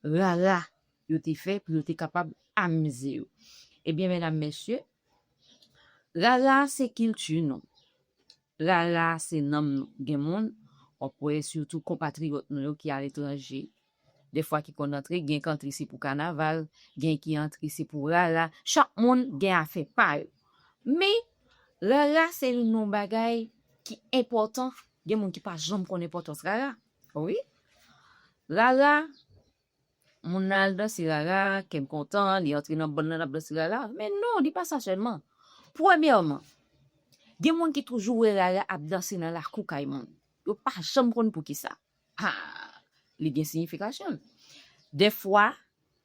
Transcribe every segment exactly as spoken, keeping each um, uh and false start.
rara yo te fè pou yo te kapab amize yo. Ebyen, medam, mesye, rara se kilti nou. Rara se nanm nou. Gen moun, w ap wè sitou konpatriyòt nou yo ki aletranje, defwa ki konn antre, gen k antre se pou kanaval, gen ki antre se pou rara. Chak moun gen afè pa yo. Men, rara se youn nan bagay ki enpòtan. Gen moun ki pa janm konn enpòtans rara. Wi. Rara, moun nan al danse rara, kè m kontan, li antre nan bann nan, l ap danse rara. Men non, li pa sa sèlman. Premyèman, gen moun ki toujou wè rara ap danse nan lakou kay moun. Yo pa janm konn poukisa. Ha! Li gen siyifikasyon l. Defwa,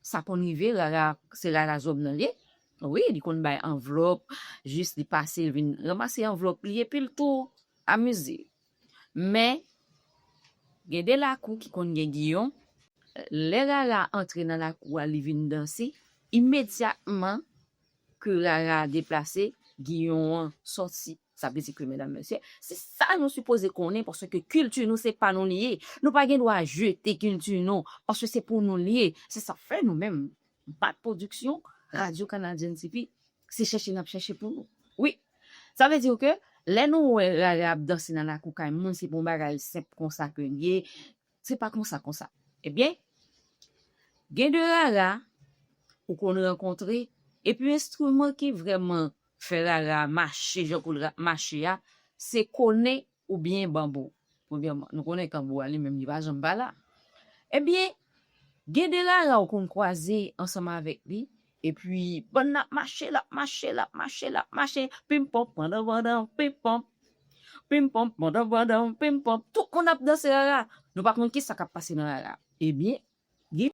sa konn rive, rara, se rara zòm nan li ye. Wi, li konn bay anvlòp, jis li pase, li vin ranmase anvlòp li, epi l tou amize. Men, gen de lakou ki konn gen giyon. Lè rara antre nan lakou a, li vin danse, imedyatman ke rara a deplase, giyon an sòti. Sa vle di ke, medam, mesye, se sa nou sipoze konnen, paske kilti nou, se pa nou li ye. Nou pa gen dwa jete kilti nou, paske se pou nou li ye. Se sa k fè nou menm, Bat Production, Radio Canadian T V, se chèche n ap chèche pou nou. Wi. Sa vle di ke lè nou wè rara ap danse nan lakou kay moun, se pa yon bagay senp konsa ke l ye. Se pa konsa, konsa. Ebyen, gen de rara ou konn rankontre, epi enstriman ki vrèman fè rara a mache jan pou l ra- mache a, se konnen oubyen banbou. Premyèman, nou konnen kanbou a li menm, li pa janm pa la. Ebyen, gen de rara ou konn kwaze ansanm avèk li, epi bann nan ap mache, l ap mache, l ap mache, l ap mache, pim pom, pandan pandan, pim pom, pim pom, pandan pandan, pim pom. Tout moun ap danse rara. Nou pa konn ki sa k ap pase nan rara. Ebyen,